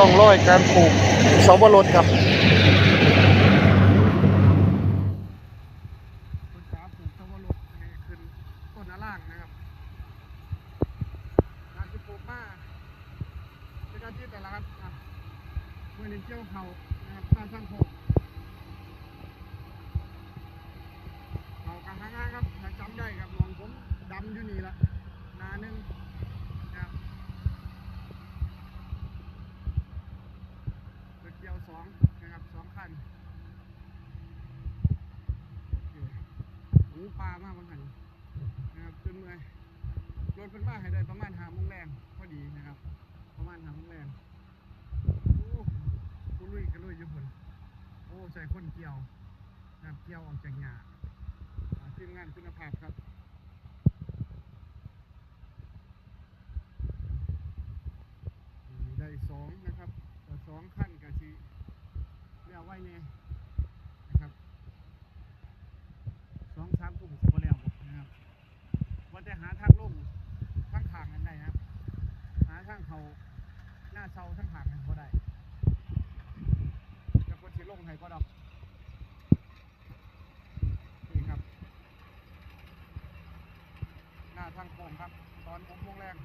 ຮ່ອງຮອຍການປູກເສົາບົວລົດຄັບ. ປຶກສາປູກເສົາບົວລົດໃຫ້ຂຶ້ນຕົ້ນນາລາງນະຄັບ. ການທີ່ປູກມາເປັນອາທິດແລ້ວລະຄັບ. ອ່ະ ມື້ນີ້ກ່ຽວເຂົ້ານະຄັບ ມາທາງໂຄ້ງ ເຂົ້າກະຫາງານຄັບ ຖ້າຈຳໄດ້ຄັບ ໝ່ອງຜົມດຳຢູ່ນີ້ລະ ໜ້າໜຶ່ງນະຄັບ. ລົດກ່ຽວສອງນະຄັບ ສອງຄັນ. ໂອເຄ ໂອ້ ປ່າມາບັງຫັ້ນນະຄັບ ຈົນເມື່ອຍ. ລົດເພິ່ນມາໃຫ້ໄດ້ປະມານຫ້າໂມງແລງພໍດີນະຄັບ ປະມານຫ້າໂມງແລງ. ໂອ້ ຜູ້ລຸຍກະລຸຍຢູ່ພຸ້ນ. ໂອ້ ໃຊ້ຄົນກ່ຽວນະຄັບ ກ່ຽວອອກຈາກຫຍ້າ. ອ່າ ທີມງານຄຸນນະພາບຄັບ. ນີ້ໄດ້ສອງນະຄັບ ກະສອງຄັນກະຊິແລ້ວໄວແດ່ນະຄັບ. ສອງສາມກຸ້ມຊິບໍ່ແລ້ວບໍ່ນະຄັບ. ວ່າແຕ່ຫາທາງລົງທາງຂ້າງນັ້ນໄດ້ນະຄັບ ຫາທາງເຂົ້ານາເຊົາທາງຂ້າງນັ້ນບໍ່ໄດ້. ຈັກເພິ່ນຊິລົງໃຫ້ບໍ່ດອກ. ນີ້ຄັບ ໜ້າທາງໂຄ້ງຄັບ ຕອນຫົກໂມງແລງ.